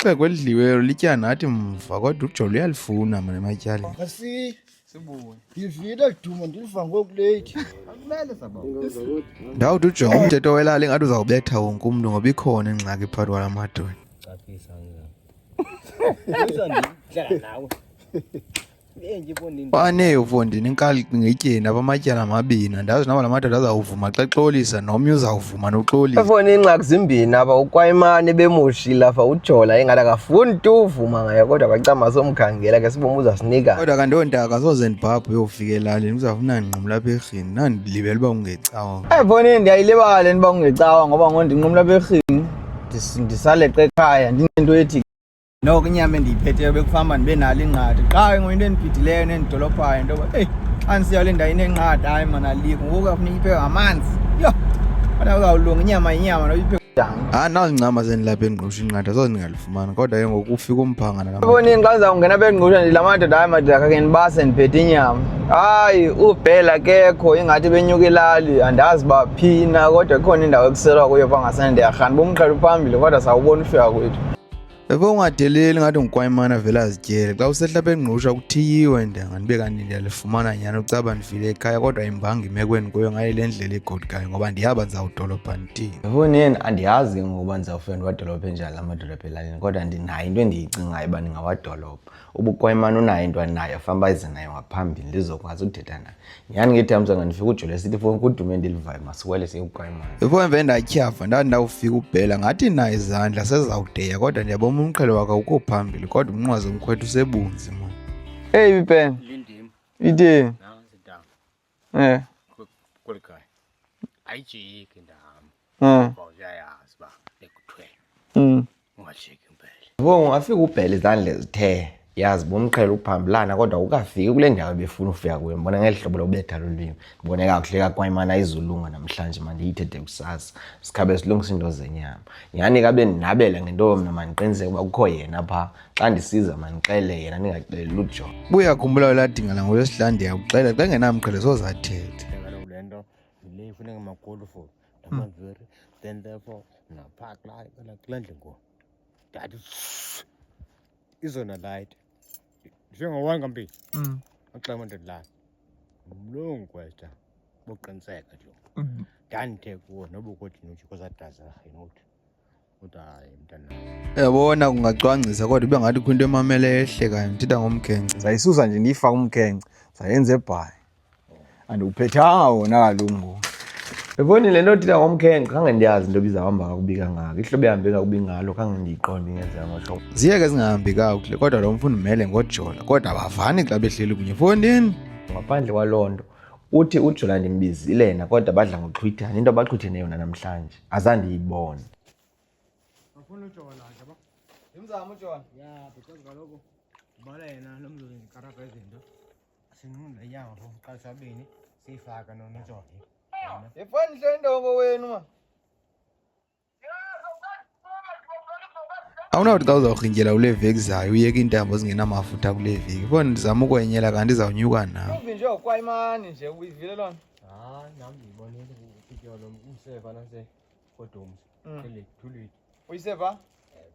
Ixhego elidliweyo litya nathi mva kodwa uJolo uyalifuna mna ematyaleni. Asi sibuye. Ndivile dumo ndiliva ngoku late. Akumele saba. Ndawuthi ujonga umthetho welali ingathi uzawubetha wonke umntu ngoba ikhona ingxaki phakathi kwala madoda. Baneyo fondini inkali ngetyeni apha amatyala amabini andazi noba la madoda azawuvuma xa exolisa nomnye uzawuvuma noxolisa. Efoni ingxaki zimbini apha ukwayimane bemoshile apha ujola ingathi akafuni tu uvuma ngaye kodwa bacama somkhangela ke siboma uzasinika. Kodwa kanti oontaka soze ndibhabhe uyofika elalini kuzawufuna ndinqumla apha erhini ndandilibele uba kungecawa. Efoni ndiyayilibala into uba kungecawa ngoba ngondinqumla apha erhini ndisaleqe ekhaya ndinento ethi noko inyama endiyiphetheyo bekufanuba ndibe nalo inqatha qha ke ngoku into endibhidileyo nendidolophayo into yoba eyi xa ndisiya kule ndawo inenqatha hayi mani alikho ngoku kuyafuneka iphekwe ngamanzi yho kodwa kuzawulunga inyama yinyama noba iphekwe njani. Hayi nazincama zendilapha engqusha inqatha soze ndingalifumani kodwa ke ngoku ufika umphanga nala Ebonini xa ndizawungena apha engqusha ndithi la madoda hayi madoda khakhe ndibase ndiphethe inyama hayi ubhela kekho ingathi benyuka ilali andazi uba phi na kodwa ikhona indawo ekuselwa kuyo pha ngasene ndiyarhana uba umqhele uphambili kodwa sawubona ufika kwethu. Before ungadeleli ngathi ngukwayimana vele azityele xa usehla apha engqusha kuthiyiwe ndanga ndibe kanti ndiyalifumana nyhani ucaba ndifile ekhaya kodwa imbanga imeko endikuyo ngayo le ndlela igodukayo ngoba ndiyaba ndizawudolopha ndithini. Efowunini andiyazi ke ngoku uba ndizawufika ndiwadolophe njani la madolopha elalini kodwa ndinayo into endiyicingayo uba ndingawadolopha. Uba ukwayimana unayo into anayo fanuba aze nayo ngaphambili ndizokwazi uthetha naye. Nyhani ngethamsanqa ndifika ujole esithi fowuni kudume endilivayo masiwele siye kukwayimana. Before emveni ndatyhafa ndathi ndawufika ubhela ngathi nayo izandla sezawudeya kodwa ndiyabona umqhele wakhe awukho phambili kodwa umnqwazi womkhwetha usebunzi man. Hey Ben. Ithini? Eh. Kweli khaya. Ayijiki ndahamba. Eh. Uyayazi uba bekuthwele. Ungajiki impela. Yabo ungafika ubhele izandla ezithe yazi bomqhele uphambulana kodwa ukafiki kule ndawo ebefuna ufika kuyo ndibona ngeli hlobo lobetha lolwimi ndibone kakuhle kakwayimana ayizulunga namhlanje mandiyithethe kusasa sikhabe silungisa iinto zenyama nyhani kabe ndinabela ngento mna mandiqiniseke uba kukho yena phaa xa ndisiza mandixele yena ndingaxeleli uJohn. Ubuyakhumbula elaa dinga langolwesihlanu ndiyakuxelela xa engenamqhele soze athethe. Kaloku le nto yile ifuneka makhulu for namaviri then therefore naphaa kulaa kulaa ndlu inkulu ndathi izona light njengo-one kampini axela amadoda la mlungu kwesta boqiniseka nje ndandithe kuwo noba ukuthi nothi kwezadazarheni uthi uthi hayi mntana. Uyabona kungacwangcisa kodwa ibe ngathi kukho into emamele ehlekayo ndithetha ngomkhenkce. Ndizayisusa nje ndiyifake umkhenkce sayenza ebhayi. Andiwuphethanga wona kaloku ngoku. Yabona le nto othetha ngomkhenkce khange ndiyazi into ibizawuhamba kakubi kangaka. Ihlobo ihambe kakubi ngalo khange ndiyiqonde ingenzeka ngohlobo. Ziye ke zingahambi kakuhle kodwa lo mfundi umele ngojola kodwa abavani xa behleli kunye fondini. Ngaphandle kwaloo nto uthi uJola ndimbizile yena kodwa badla ngoxhwithana into abaxhwithene yona namhlanje azandiyibone. Afuna ujola nje ba. Ndimzame ujola. Yeah, because kaloku ubala yena lo mntu uzindikarabha izinto. Sinqumle inyama phofu uqala sabini siyifaka nojola. Ifoni hle intongo wenu ma. Awunawuthi xa uzawurhintyela kule veki zayo uyeke iintambo zingenamafutha kule veki. Foni ndizama ukwenyela kanti izawunyuka nawe. Uvi nje ukwayimani nje uyivile loo nto. Hayi nam ndiyibonile utyolo umseva nase kodumsa. Thulile. Uyiseva?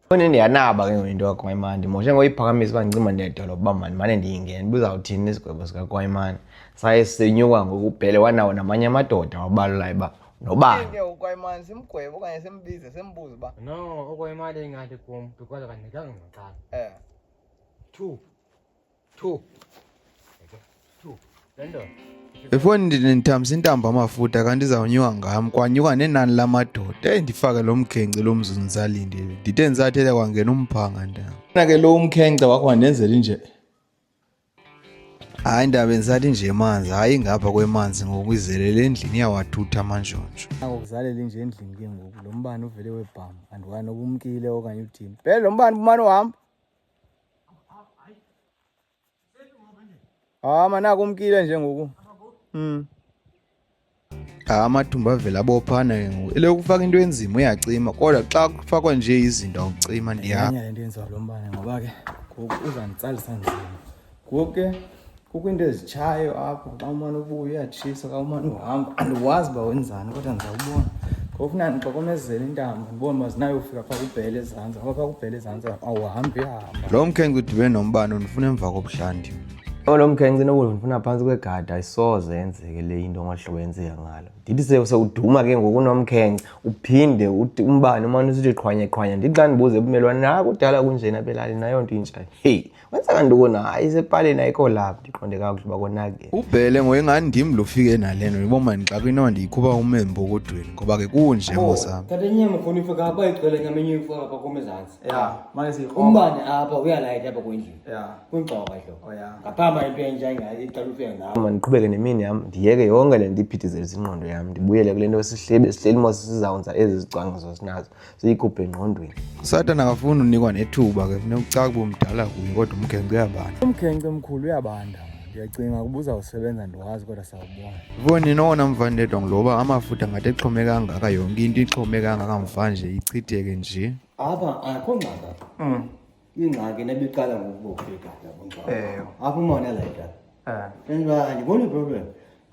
Foni ndiyanaba ke ngoku into kaKwayimani ndimoshe ngoyiphakamisa uba ndicima ndiyadolopha uba mandimane ndiyingene ubuzawuthini isigwebo sikaKwayimani saye senyuka ngoku ubhele wanawo namanye amadoda wabalulayo uba nobani. Ke ukwayimani simgwebe okanye simbize simbuze uba No, okwemali ingathi kum because akandikanga ngaqala. eh Two. Two. Two. Le ndoda. Before ndithambisa intambo amafutha kanti izawunyuka ngam kwanyuka nenani lamadoda. Eyi ndifake lo mkhenkce lo mzuzu ndisalindile. Ndithe ndisathetha kwangena umphanga ntanga. Mna ke lo umkhenkce wakho wandenzela inje. Hayi ndaba bendisathi nje manzi, hayi ngapha kwemanzi ngoku izelele endlini iyawathutha amantshontsho. Akukuzalela nje endlini ke ngoku lo mbane uvele webham andiwazi noba umkile okanye uthini. Phela lo mbane ubumane uhamba. Hayi manaku umkile nje ngoku. Hayi amathumbu avele abophana ke ngoku. Elokufaka into enzima uyacima kodwa xa kufakwa nje izinto awucima ndiya. Le nto yenziwa lo mbane ngoba ke ngoku uzanditsalisa nzima. Ngoku ke kukho iinto ezitshayo apho xa umane ubuya uyatshisa xa umane uhamba andiwazi uba wenzani kodwa ndizawubona. Ufuna ndixokomezele intambo ndibone uba zinayofika phaa kubhele ezantsi, ngoba phaa kubhele ezantsi awuhambi uyahamba. Lo mkhenkce udibene nombane undifuna emva kobuhlanti. Lo mkhenkce inokuthi ndifuna phantsi kwegada, ayisoze yenzeke le into ngolu hlobo yenzeka ngalo. Ndithi sewuduma ke ngoku unomkhenkce, uphinde uthi umbane umane usithi qhwanye qhwanye. Ndithi xa ndibuza ebumelwane, na kudala kunjena apha elalini, ayonto intsha. Heyi, wenzeka ntoni? Hayi, isepaleni ayikho lapha. Ndiqonde kakuhle uba konakele. Ubhele ngoyengani ndim lo ufike nale nto, ndibona uba ndixakwe inoba ndiyikhupha ume empokothweni ngoba ke kunje mosam. Tata inyama ufuna uyifaka apha, igcwele inyama enye uyifaka apha kum ezantsi. Ya, mane siyikroba. Umbane apha uyalayita apha kwendlini. Ya. Kwingxowa hlobo. Oh, ya. Ngaphamba into entsha iqala ufika ngawo. Mandiqhubeke nemini yam, ndiyeke yonke le nto iphithizelisa ingqondo yam, ndibuyele kule nto sihleli sihleli mos sizawunza ezi zicwangciso sinazo, siyikhuphe engqondweni. Usatana akafuni unikwa nethuba ke, funeka ucace uba umdala kuye kodwa umkhenkce uyabanda. Umkhenkce omkhulu uyabanda. Ndiyacinga ukuba uzawusebenza ndiwazi kodwa sawubona. Mfowundini, owona mvandedwa nguloba amafutha ngathi exhome kangaka, yonke into ixhome kangaka mvanje ichitheke nje. Apha akho ngxaki apha. Ingxaki nebiqala ngokuba ufika lapho ngxaki. Ewe. Apha umona layita. Enza andiboni problem.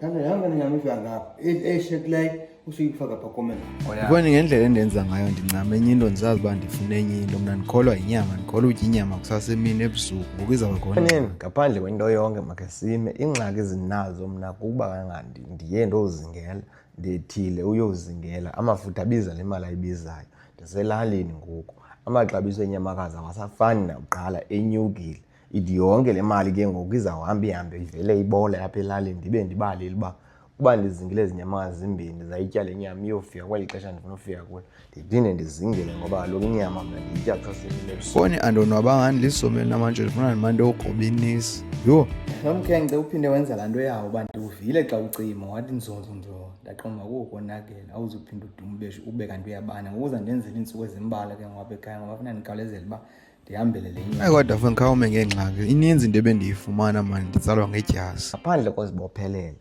Mhlawumbe yonke le nyama ifika ngapha. Eshekileyo usuyifaka pha komela. Mfowundini, ngendlela endenza ngayo ndincama enye into, ndisazi uba ndifuna enye into. Mna ndikholwa yinyama, ndikholwa utya inyama kusasemini ebusuku, ngoku izawube khona. Mfowundini, ngaphandle kwento yonke makhe sime. Iingxaki ezinazo mna kukuba kangandi ndiye ndozingela, ndethile uyozingela, amafutha abiza le mali ayibizayo. Ndiselalini ngoku, amaxabiso enyamakazi awasafani nakuqala, enyukile. Ithi yonke le mali ke ngoku izawuhamba ihambe ivele ibole apha elalini, ndibe ndibalile uba uba ndizingile ezi nyamakazi zimbini ndizayitya le nyama iyofika kweli xesha ndifuna ufika kulo, ndiphinde ndizingele ngoba kaloku inyama mna ndiyitya kusasemini ebusuku. Foni andonwabanga ndilisome elinamantsholo, ndifuna ndimane ndiyokroba inisi. Yho! Lo mkhenkce uphinde wenza laa nto yawo uba ndiwuvile xa ucima, wathi nzonzonzo, ndaqonda uba kukonakele, awuzuphinda udume ube kanti uyabanda. Ngoku uzandenzela iintsuku ezimbalwa ke ngoku apha ekhaya ngoba funa ndikhawulezele uba ndihambele le nyama. Hayi kodwa funa khawume ngeengxaki, ininzi into ebendiyifumana mani nditsalwa ngedyasi. Ngaphandle kozibophelela,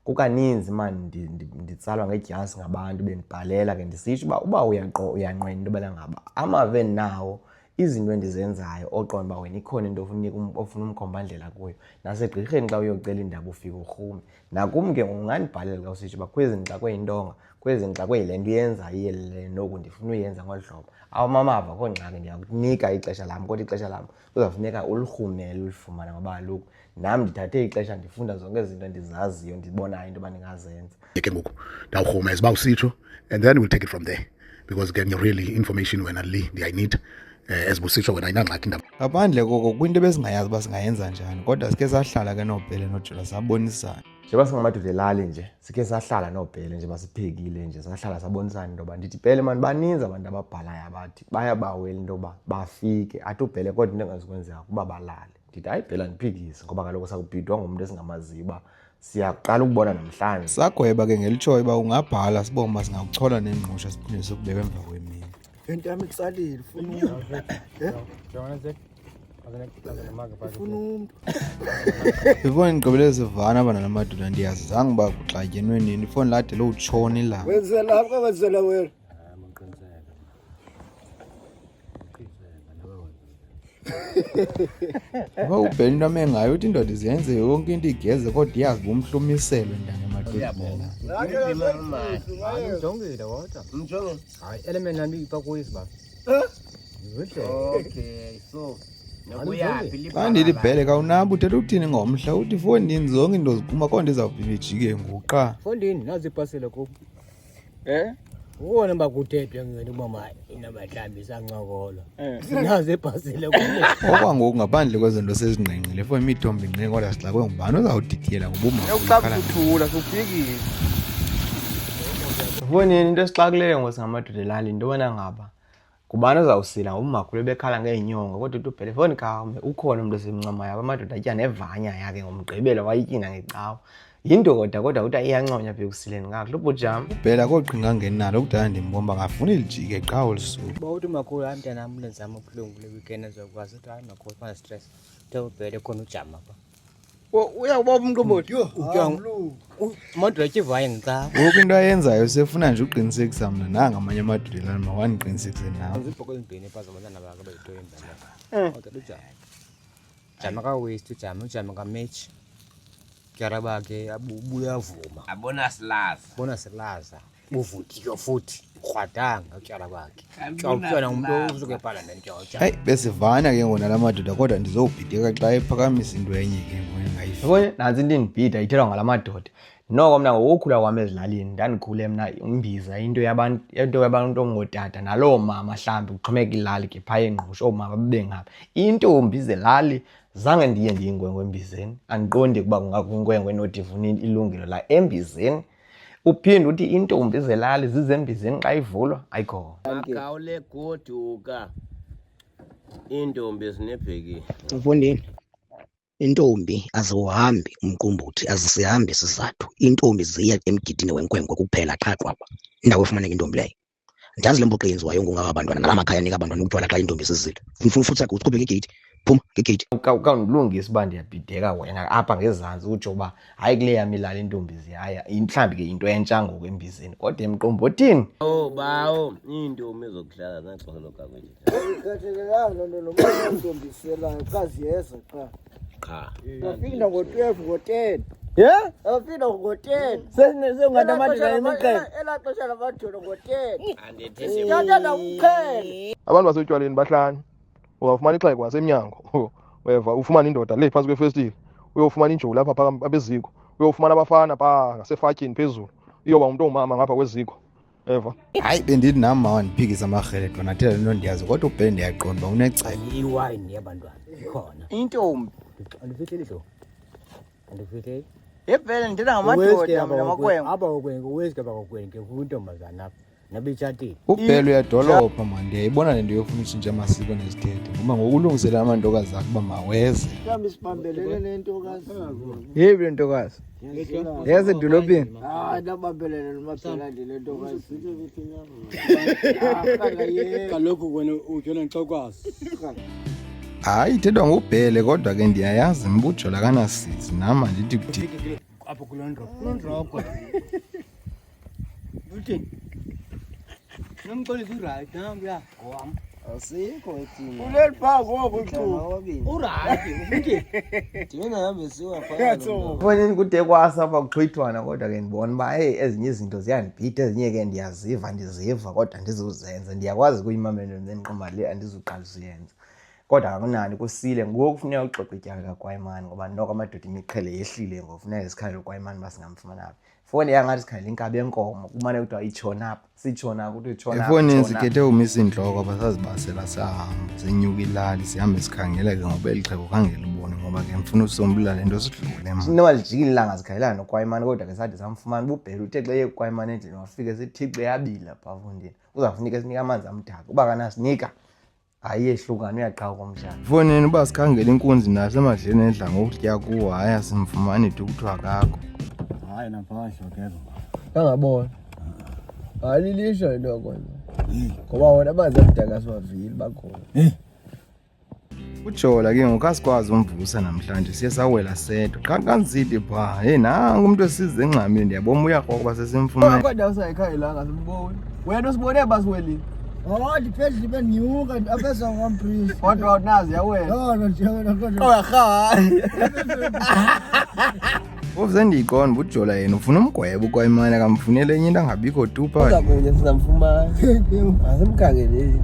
kukaninzi mani nditsalwa ngedyasi ngabantu bendibhalela ke ndisitsho uba uba uyanqwena into yobana ngaba amava endinawo, izinto endizenzayo oqonda uba wena ikhona into ofuna umkhombandlela kuyo. Nasegqirheni xa uyocela iindaba ufike urhume. Nakum ke ungandibhalela xa usitsho uba kwezi ndixakwe yintonga, kwezi ndixakwe yile nto uyenza iye le noku ndifuna uyenza ngolu hlobo. Awamamava akho ngxaki, ndiyakunika ixesha lam, kodwa ixesha lam kuzawufuneka ulirhumele ulifumane ngoba kaloku nam ndithathe ixesha ndifunda zonke ezi zinto ndizaziyo ndibonayo into yoba ndingazenza. Ke ngoku ndawurhuma as uba usitsho, and then we'll take it from there because ke really information wena le ndiyayinida. As busitsho wena ayinangxaki indaba. Ngaphandle koko kwinto ebesingayazi uba singayenza njani, kodwa sikhe sahlala ke noBhele noJola sabonisana. Njengoba singamadoda elali nje, sikhe sahlala noBhele nje basiphekile nje, sahlala sabonisana into yoba ndithi Bhele mani baninzi abantu ababhalayo abathi bayabawela into yoba bafike, athi uBhele kodwa into engazukwenzeka kuba balale. Ndithi hayi Bhele andiphikisi ngoba kaloku sakubhidwa ngumntu esingamaziyo uba siyaqala ukubona namhlanje. Sagweba ke ngelitshoyo uba ungabhala sibone uba singakuchola nengqusha siphinde sikubeke emva kwemini. Into yam itsalile, ufuna umntu. Ufuna umntu. Ifoni ndigqibele sivana abana namadoda, ndiyazi zange uba kuxatyenwe nini, ifoni lade lowutshona ilanga. Wenzela apha, wenzela wena. Ngoba ubhele into ame ngayo uthi indoda izenze yonke into igeze kodwa iyazi uba umhlumiselwe ntanga emadodeni. Ujongile kodwa. Hayi, element nami ipakuyi sibaba. Okay, so nokuyaphi Xa ndithi Bhele kawunabo uthetha uthini ngomhla, uthi fondini zonke into ziphuma kodwa izawuphinda ijike ngoku qha. Fondini nazi ipasile kum. Ubona uba kuthethwe ngento uba ma inabahlambi isancokola. Nazi ipasile kum. Okwangoku ngaphandle kwezinto sezingqengqile for imithombo ingqengqe kodwa sixakwe ngubani ozawudidiyela ngoba umakhulu Uthula sewufikile. Mfowundini, into esixakileyo ngoku singamadoda elali yinto yobana ngaba ngubani ozawusila ngoba umakhulu ebekhala ngeenyongo kodwa uthi uBhele fowuni khawume ukhona umntu esimncamayo apha, amadoda atya nevanya yakhe ngoMgqibelo wayityina ngecawa. Yindoda kodwa uthi iyanconya apha ekusileni kakuhle ubhujam. Ubhele akho qhinga angenalo, kudala ndimbomba ngafuni lijike qha olu suku. Uba uthi umakhulu, hayi mntanam, ulenzam ubuhlungu kule weekend ezokwazi uthi hayi makhulu fana stress. Uthe uBhele khona ujama apha. Uyawubopha umqombothi. Amadoda atya ivanya ngecawa. Ngoku into ayenzayo sefuna nje uqinisekisa mna nanga amanye amadoda elali mawandiqinisekise nawe. Ziibhoko ezimbini phaa zabantwana bakhe abayitoyi mntana. Kodwa ujama. Jama ka-waste, ujama, ujama ka-match. Tyara bakhe ubuyavuma. Abona silaza. Bona silaza. Buvuthiwe futhi krwadanga utywala bakhe. Utywala ngumntu osuke epalamente utywala. Hayi besivana ke ngona la madoda kodwa ndizobhideka xa ephakamisa into enye ke ngoku engayiva. Yabona nantsi into indibhida ithethwa ngala madoda. Noko mna ngokukhula kwam ezilalini ndandikhule mna imbiza into yabantu into yabantu ongootata naloo mama mhlawumbi kuxhomekeka ilali ke phaya eNgqushwa oomama bebengaphi. Iintombi zelali zange ndiye ndiyinkwenkwe embizeni, andiqondi ukuba kungakho inkwenkwe enothi ifuna ilungelo la embizeni. Uphinde uthi iintombi zelali zizembizeni xa ivulwa, ayikho. Makhawule goduka. Iintombi zinebhekile. Mfondini, intombi aziwuhambi umqombothi, azisihambi isizathu. Iintombi ziya emgidini wenkwenkwe kuphela qha qwaba. Indawo efumaneka intombi leyo. Andiyazi le mpoxo yenziwayo ngoku ngaba bantwana nala makhaya anika abantwana utywala xa iintombi zizile. Futhi usikhuphe ngegeyithi, phuma ngegeyithi. Khawundilungise uba ndiyabhideka wena apha ngezantsi utsho uba hayi kule yam ilali iintombi ziyaya. Mhlawumbi ke yinto entsha ngoku embizeni kodwa emqombothini. Oh bawo, iintombi zokuhlala zinaxesha lokakwe nje. Ayikhathalelanga loo nto noba intombi iselayo qha ziyeza qha. Qha. Bafika ngo-12 ngo-10. Ye? Bafika ngo-10. Sekungathi amadoda imiqele. Elaa xesha lamadoda ngo-10. Andithi Tata nakuqhele. Abantu basetywaleni bahlanu. Uzawufumana ixhego ngasemnyango. Uyeva ufumane indoda le phantsi kwefestile. Uyofumana injoli apha phaka apha eziko. Uyofumana abafana phaa ngasefatyini phezulu. Iyoba ngumntu ongumama ngapha kweziko. Eva. Hayi bendithi nam mawandiphikise amarhele dona thela le nto ndiyazi kodwa uBhele ndiyaqonda uba unecebo. Iwayini yabantwana ikhona. Intombi. Andifihleli hlobo. Andifihleli. Yebhele ndithetha ngamadoda mna makhwenkwe. Apha kokwenke uweske apha kokwenke kwintombazana apha nabitshatile. Ubhele uyadolopha mani ndiyayibona le nto yofuna utshintsha amasiko nezithethe ngoba ngokulungiselela amantokazi akhe uba maweze. Mhlawumbi sibambelele nentokazi. Yeyiphi le ntokazi? Yasedolophini. Hayi ndabambelele nomabhelandi le ntokazi. Kaloku wena utyona nxokwazi. Hayi ithethwa ngubhele kodwa ke ndiyayazi mbujola kanasizi nam andithi kuthi Apho kuloo ndroko. Kuloo ndroko. Uthini? Nomxolisi urayithi namya ngowam. Asikho ethini. Uleli phaa ngoku icuba. Urayithi uthini? Ndime hambe siwa phaa. Fonini kude kwasa apha kuxhwithwana kodwa ke ndibona uba heyi ezinye izinto ziyandibhida ezinye ke ndiyaziva ndiziva kodwa andizuzenza. Ndiyakwazi ukuyimamela le nto le andizuqalisa uyenza. Kodwa akunani kusile ngoku funeka uxoxe ityala kaKwayimani ngoba noko amadoda imiqhele yehlile ngoku funeka sikhangele uKwayimani uba singamfumana phi. Fowuni yangathi sikhangela inkabi yenkomo kumane kuthiwa itshona apha sitshona kuthiwa itshona apha, Efowunini itshona apha. sikhethe umisa iintloko apha sazibasela sahamba senyuka ilali sihambe sikhangela ke ngoba eli xhego khange libone ngoba ke mfuna usombulula le nto sidlule mna. Noba lijikile ilanga sikhangelana noKwayimani kodwa ke sade samfumana ububhele uthe xa eye kuKwayimani endlini wafike sithixo eyabila phaa fondini uzawufuneka esinike amanzi amdaka uba kanasinika hayi yehlukana uyaqhawuka umdlalo. Efowunini uba sikhangela inkunzi nasemadleni edla ngokutya kuwo hayi asimfumani tu kuthiwa akakho. Hayi namphahla akekho. Angabona. Hayi lilisho into yakona. Ngoba wona amanzi amdaka siwavile bakhona. Ujola ke ngoku asikwazi umvusa namhlanje siye sawela sedwa qha kanzidi phaa heyi nanku umntu esize engxamile ndiyabona uyarhoka uba sesimfumene. Kodwa usayikhangelanga simboni. Wena usibone basiwelile. Oh, ndiphezulu bendinyuka apha kwampriest. Kodwa nazi yawena. Yona nje wena kodwa. Uyarha. Phofu sendiyiqonda uba ujola yena ufuna umgwebo uKwayimani akamfunele enye into angabikho tu phaa. Uza kunye sizamfumana. Asimkhangeleli.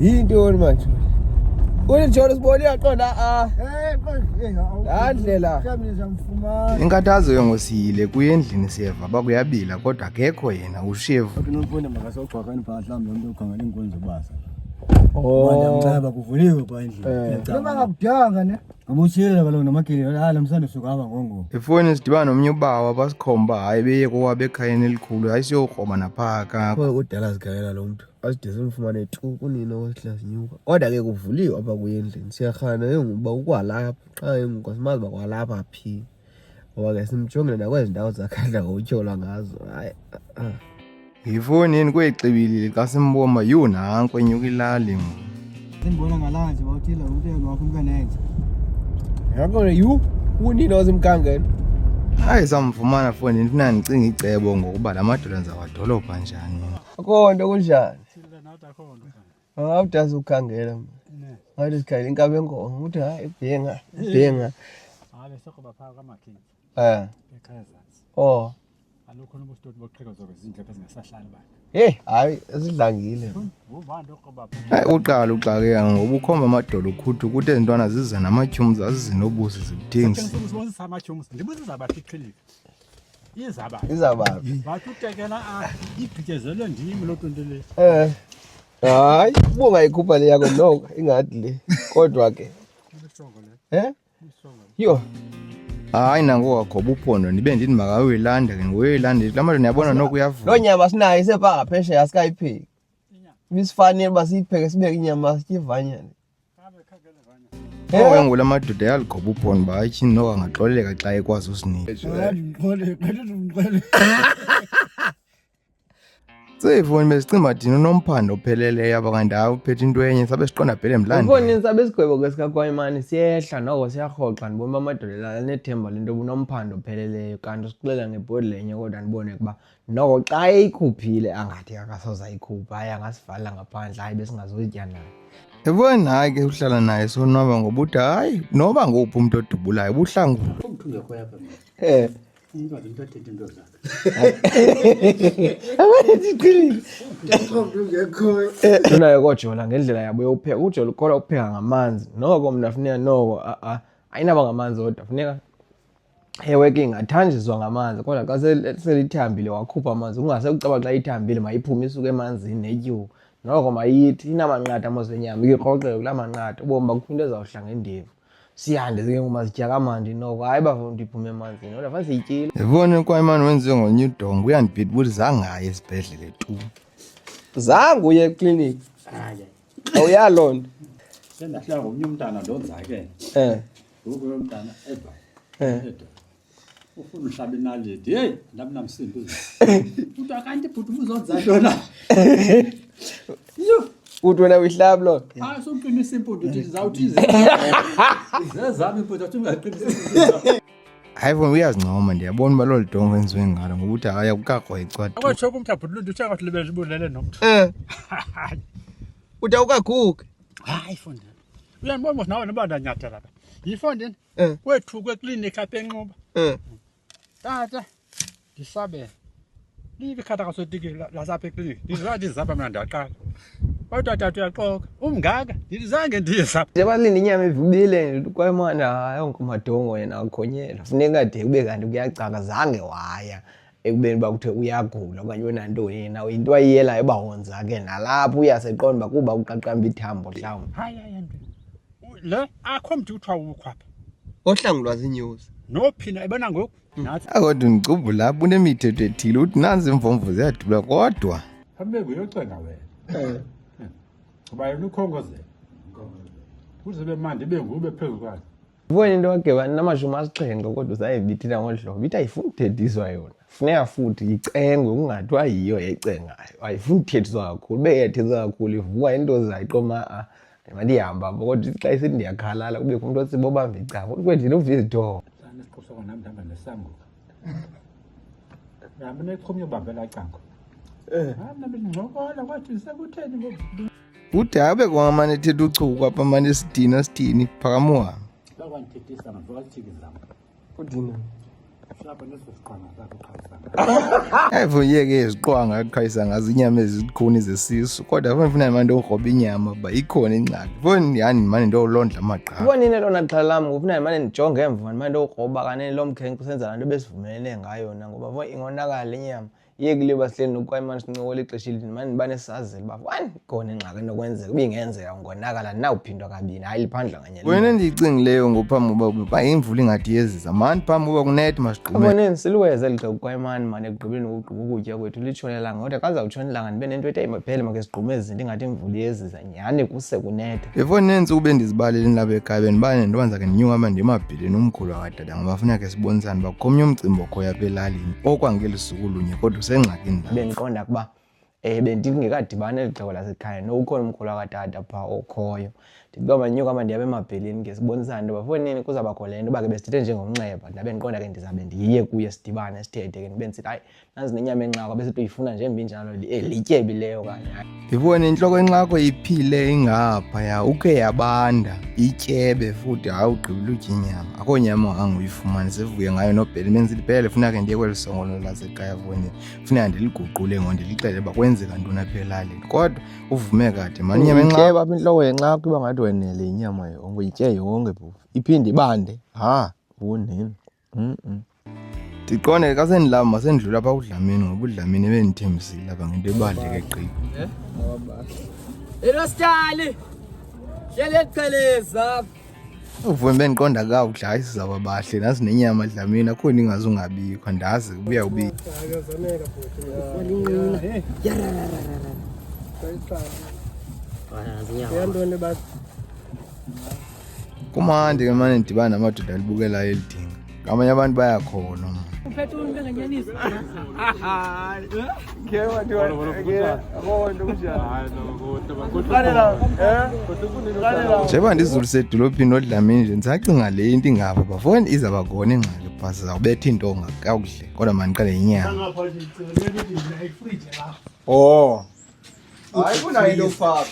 Yintoni manje? Ulijolo sibone uyaqonda a. Eh, kodwa Laa ndlela. Mhlawumbi ndizamfumana. Inkathazo ke ngosiyile kuye endlini siyeva uba kuyabila kodwa akekho yena ushiyevu. Unomfundi makasogqwakani phaa mhlawumbi lo mntu ukhangela iinkonzo ubasa. Oh. Ndiyamnceba kuvuliwe phaa endlini. Noba ngakudanga ne. Ngoba utshile kaloku nomagili hayi lo msando suka apha ngongo. Efowunini sidibana nomnye ubawo abasikhomba uba hayi beye kowabo ekhayeni elikhulu hayi siyokroba naphaa akakho. Kudala sikhangela lo mntu. Aside simfumane tu kunini okwesihla sinyuka. Kodwa ke kuvuliwe apha kuye endlini. Siyarhana ke ngoku uba ukwalapha. Qha ke ngoku asimazi uba kwalapha phi. Ngoba ke simjongile nakwezi ndawo zakhe adla ngokutyholwa ngazo. Hayi. Yifowunini kwexibilili xa simbona uba yhu nanko enyuka ilali ngoku. Sendibona ngalanje bawuthile umntu wakho umkanenze. Yabona yhu unini osimkhangela. Hayi samfumana fowunini funa ndicinge icebo ngokuba la madoda ndizawadolopha njani. Akho nto kunjani? Hayi udazi ukhangela mna. Hayi sikhangela inkabi enkomo uthi hayi ibhenga ibhenga. Hayi besokuba phaa kwaMakhinzi Eh. ekhaya ezantsi. Oh. Kaloku khona ubusitoti boqhekezwa kwezindlu apha zingasahlali bantu. Heyi, hayi, zidlangile. Hayi uqala uxakeka ngoba ukhomba amadolo ukhuthu ukuthi ezi ntwana ziza namatyhumzi zazizinobusi zikuthengisa. Usibonisa amatyhumzi, ndibuza izabaphi ikliniki. Izabaphi? Izabaphi? Bathi utekela ah, igqityezelwe ndim loo nto le. Eh. Hayi, ubungayikhupha le yakho noko ingathi le. Kodwa ke. Eh? Yho. Hayi nangoku wagoba uphondo ndibe ndithi makawuyilanda ke ngoyilanda la madoda ndiyabona noko uyavuma. Loo nyama sinayo isepha ngaphesheya asikayipheki. Ibisifanele uba siyipheke sibeke inyama sitye ivanyana. Owe ngola madoda yaligoba uphondo uba hayi tyhini noko angaxoleleka xa ekwazi usinika. Seyifoni besicinga thina unomphando opheleleyo apha kanti hayi uphethe into enye sabe siqonda bhele mlande. Mfondini sabe isigwebo ke sikaKwayimani siyehla noko siyarhoxa ndibona uba amadoda la anethemba lento yoba unomphando opheleleyo kanti usixelela ngebhodlela enye kodwa ndibone ukuba noko xa eyikhuphile angathi akasoze ayikhuphe hayi angasivalela ngaphandle hayi besingazotya naye. Yabona hayi ke uhlala naye sonwaba ngoba uthi hayi noba ngowuphi umntu odubulayo ubuhlangula. Umntu ungekhoyo apha mna. Eh. Umntu umntu athethe into zakhe. Unayo kojola ngendlela yabo yokupheka. Ujola ukholwa ukupheka ngamanzi. Noko mna funeka noko a ayinaba ngamanzi odwa funeka ewe ke ingathanjiswa ngamanzi kodwa xa selithambile wakhupha amanzi kungase kucaba xa ithambile mayiphume isuke emanzini netyuwa noko mayithi inamanqatha mos lenyama ikroqeke kulaa manqatha ubomi bakukho into ezawuhla ngendevu siyande ke ngoba sitya kamandi noko hayi bafuna ukuthi iphume emanzini kodwa fanele siyityile Yabona kwayimani wenziwe ngolunye udongo uyandibhida ukuthi zangaye esibhedlele tu. Zange uye ekliniki. Awuyaloo nto. Sendahlala ngomnye umntana ndonzakele. Eh. Ngoku lo mntana eva. Eh. Edwa. Ufuna uhlaba inaliti. Hey, ndabe namsindo. Uthi akanti bhuti ubuzonza ntona. Yho. Uthi wena uyihlaba loo nto. Hayi suqinisa impundu uthi ndizawuthi zezami impundu athi ungaqinisa impundu. Hayi fona uyazincoma ndiyabona uba lolu dongo enziwe ngalo ngoba uthi hayi akukakrwecwa tu. Akwatsho kumntu abhuti luntu uthe kwathi libe libulele nomntu. Eh. Uthi awukagugi. Hayi fondini. Uyandibona mos nawe noba ndanyathela apha. Yifondini. Eh. Kwethu kweklinikhi apha eNxuba. Eh. Tata ndisabele. Libi ikhata kasotiki lasapha ekliniki. Ndiza ndizapha mna ndaqala. Kodwa tata uyaxoka. Umngaka ndithi zange ndizapha. Njengoba silinde inyama ivubile kwayimana hayi onke umadongo yena akhonyela. Funeka de kube kanti kuyacaka zange waya ekubeni uba kuthiwe uyagula okanye unantoni yena into ayiyelayo uba wonzakele nalapho uyaseqonda uba kuba kuqaqamba ithambo mhlawumbi. Hayi hayi nto. Le akho mntu kuthiwa ukho apha. Ohlangulwa ziinyosi. Nophina ebona ngoku. Nathi Kodwa ndicubhula apha unemithetho ethile uthi nanzi imvomvo ziyadubula kodwa. Phambi uyocenga wena. Ngoba yena ukhongozela. Kuze bemandi ibe ngube phezu kwakhe. Ubone into kageba namashumi asixhenxe kodwa usayibithela ngolu hlobo ithi ayifuni kuthethiswa yona funeka futhi icengwe kungathiwa yiyo ecengayo ayifuni kuthethiswa kakhulu ube iyathethiswa kakhulu ivuka into zayo qoma a mandihamba apho kodwa ithi xa isithi ndiyakhalala kubekho umntu othi bobamba icala uthi kwendlela uva izithoba Sana isiqhusoko nami ndihamba nesango. Ngihamba nechumi yobambela cango. Eh. Hamba bengcokola kwathi sekutheni ngoku. Ude abe kwamane ethetha uchuku apha mane sidina sithini phakama uhambe. Bakwandithethisa ngavuka lithiki zam. Udina. Shapha neso siqhwanga sakho qhayisa. Hayi vuyeke iziqwanga aqhayisa ngazo inyama ezikhuni zesisu kodwa funa funa manje ukroba inyama uba ikhona ingxaki. Funa yani manje ndolondla amagqabi. Ubonile lona xhala lam ngofuna ndimane ndijonge emva ndimane ndokroba kanene lo mkhenkce usenza laa nto besivumelene ngayo na ngoba vo ingonakala inyama. Iye kule uba sihleli nokwayimane sincokola ixesha elide ndimane ndiba nesazela uba wani ikhona ingxaki enokwenzeka uba ingenzeka ungonakala ndinawuphindwa kabini hayi liphandla kanye Wena endiyicingileyo ngophambi uba uba imvula ingathi yezisa mani phambi uba kunethe masigqume. Aboneni siliweze eli xhego kwayimani mani ekugqibeleni ukugqiba ukutya kwethu litshone ilanga kodwa xa zawutshona ilanga ndibe nento ethi maphele make sigqume ezi zinto ingathi imvula iyezisa nyhani kuse kunetha. Efowuni neentsuku bendizibalele ndilapha ekhaya bendibale nentoba ndizakhe ndinyuke apha ndiyemabheleni umkhulu wakatata ngoba funeka ke sibonisane uba kukho omnye umcimbi okhoyo apha elalini okwangeli suku lunye kodwa usengxakini la. Bendiqonda ukuba Um bendingekadibani eli xhego lasekhaya nokukhona umkhulu wakatata phaa okhoyo. Ndithi uba mandinyuke apha ndiyapha emabheleni ke sibonisane into yoba fowunini kuzawubakho le nto uba ke besithethe njengomnxeba ndabe ndiqonda ke ndizawube ndiye kuye sidibane sithethe ke ndibe ndisithi hayi nanzi nenyama enxakwa besithi uyifuna nje mbi njalo eh, lityebileyo kanye. Ndibone intloko enxakho iphile ingaphaya ukhe yabanda ityebe futhi hayi ugqibile utya inyama akho nyama anguyifumane sevuye ngayo nobhele menzithi bhele funeka ke ndiye kweli songolo lasekhaya foni funeka ndiliguqule ngo ndilixele uba kwenzeka ntoni apha elalini kodwa uvume kade mani inyama enxakho Ityeba apha intloko yenxakho iba ngathi wenele inyama yonke uyitye yonke phofu iphinde ibande ha wonini Ndiqonde xa sendilamba sendidlula apha kuDlamini ngoba uDlamini ebendithembisile apha ngento ebaluleke gqi. Elositali. Hlele qheleza. Uvume bendiqonda kakuhle hayi sizawuba bahle nasi nenyama Dlamini akho nto ingaze ungabikho andazi ubuya ubi. Kumandi ke mane ndidibana namadoda alibukelayo eli dinga. Ngamanye abantu bayakholwa man. Uphethe umntu engenyaniso. Njengoba ndizulise edolophini noDlamini nje ndisacinga le into ingapha bafoni izawuba khona ingxaki phaa sizawubetha iintonga kakuhle kodwa mandiqale inyama. Oh. Hayi kunayo into yokufaka.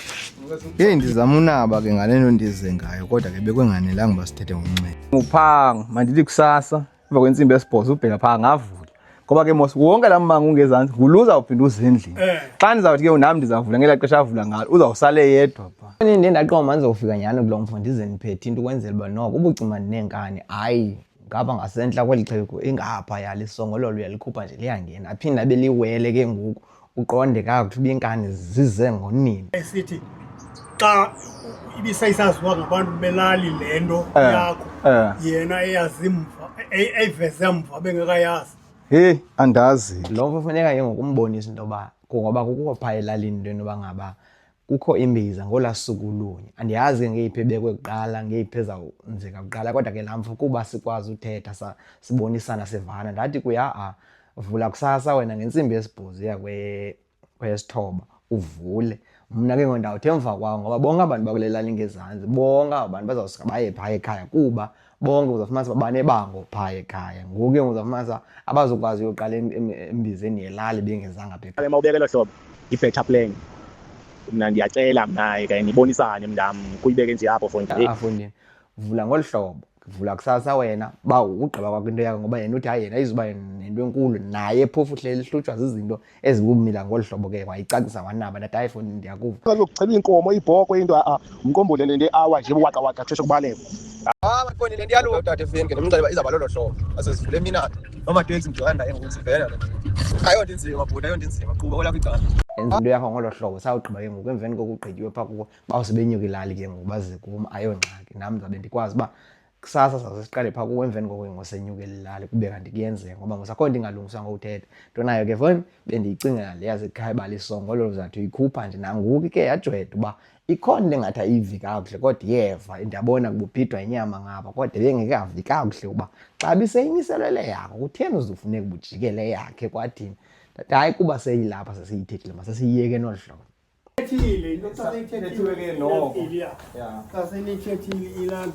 Heyi ndizama unaba ke ngale nto ndize ngayo kodwa ke bekunganelanga uba sithethe ngomnxeba. Uphanga mandithi kusasa emva kwentsimbi yesibhozo ubheka phaa ngavula ngoba ke mos wonke laa mmango ungezantsi ngulo uzawuphinda uze endlini Eh. xa ndizawuthi ke nam ndizawuvula ngelaa xesha avula ngalo uzawusale yedwa phaa Ndiye ndaqonda mandizofika nyhani kulo mfo ndize ndiphethe into ukwenzela uba noko ubucima ndineenkani hayi ngapha ngasentla kweli xhego ingaphaya lisongololo uyalikhupha nje liyangena aphinde abe liwele ke ngoku uqonde kakuhle uba iinkani zize ngonini Esithi xa ibiseyisaziwa ngabantu belali le nto Eh, yakho eh. yena eyazi mva eyiveze mva bengekayazi. Heyi andazi. Lo mfo funeka ke ngoku umbonise into yoba ngoba kukho phaa elalini into yoba ngaba kukho imbiza ngolaa suku lunye. Andiyazi ke ngeyiphi ebekwe kuqala ngeyiphi ezawenzeka kuqala kodwa ke laa mfo kuba sikwazi uthetha sibonisana sivana ndathi kuye ha-a vula kusasa wena ngentsimbi yesibhozo uya kweyesithoba uvule. Mna ke ngoku ndawuthi emva kwawo ngoba bonke abantu bakule lali ingezantsi bonke aba bantu bazawusuka baye phaa ekhaya kuba bonke uzawufumanisa uba banebango phaa ekhaya. Ngoku ke ngoku uzawufumanisa abazukwazi uyoqala embizeni yelali bengezanga pha ekhaya. Uma ubeke elo hlobo i-better plan mna ndiyacela mna ke nibonisane mntam kuyibeke nje apho for nje. Afondini vula ngolu hlobo vula kusasa wena uba ugqiba kwakho into yakho ngoba yena uthi hayi yena ayizuba nento enkulu naye phofu uhleli ehlutshwa zizinto ezikumila ngolu hlobo ke wayicacisa wanaba ndathi hayi fondini ndiyakuva. Uyokuchela iinkomo iibhokhwe into a umqombothi le nto awa nje waqa waqa kusheshe kubaleka. Ah, maqondile le nto iyalunga utata efeni ke ndimxelela uba izawuba lolo hlobo asezivule eminana nomateksi ndidibana naye ngoku sivela le ayonto inzima bhuti ayonto inzima qhuba kwelakho icala. Yenza into yakho ngolo hlobo sawugqiba ke ngoku emveni kokugqityiwe phaa kuko bawuse benyuka ilali ke ngoku baze kum ayongxaki nam ndizabe ndikwazi uba kusasa sawuse siqale phaa kuko emveni koko ke ngoku senyuke ilali kube kanti kuyenzeka ngoba ngoku akho nto ingalungiswa ngokuthetha nto nayo ke foni bendiyicingela le yasekhaya uba lisongololo uzawuthi uyikhupha nje nangoku ke yajweda uba ikhona into engathi ayivi kakuhle kodwa iyeva ndiyabona kububhidwa inyama ngapha kodwa ebengekavi kakuhle uba xa biseyimiselele yakho kutheni uzufuneka ubujikele yakhe kwathini ndathi hayi kuba seyilapha sesiyithethile masesiyiyeke nolu hlobo Ithile into xa seyithethiwe ke noko. Xa senithethile ilali.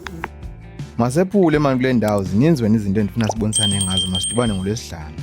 Masephule mani kule ndawo zininzi wena izinto endifuna sibonisane ngazo masidibane ngolwesihlanu.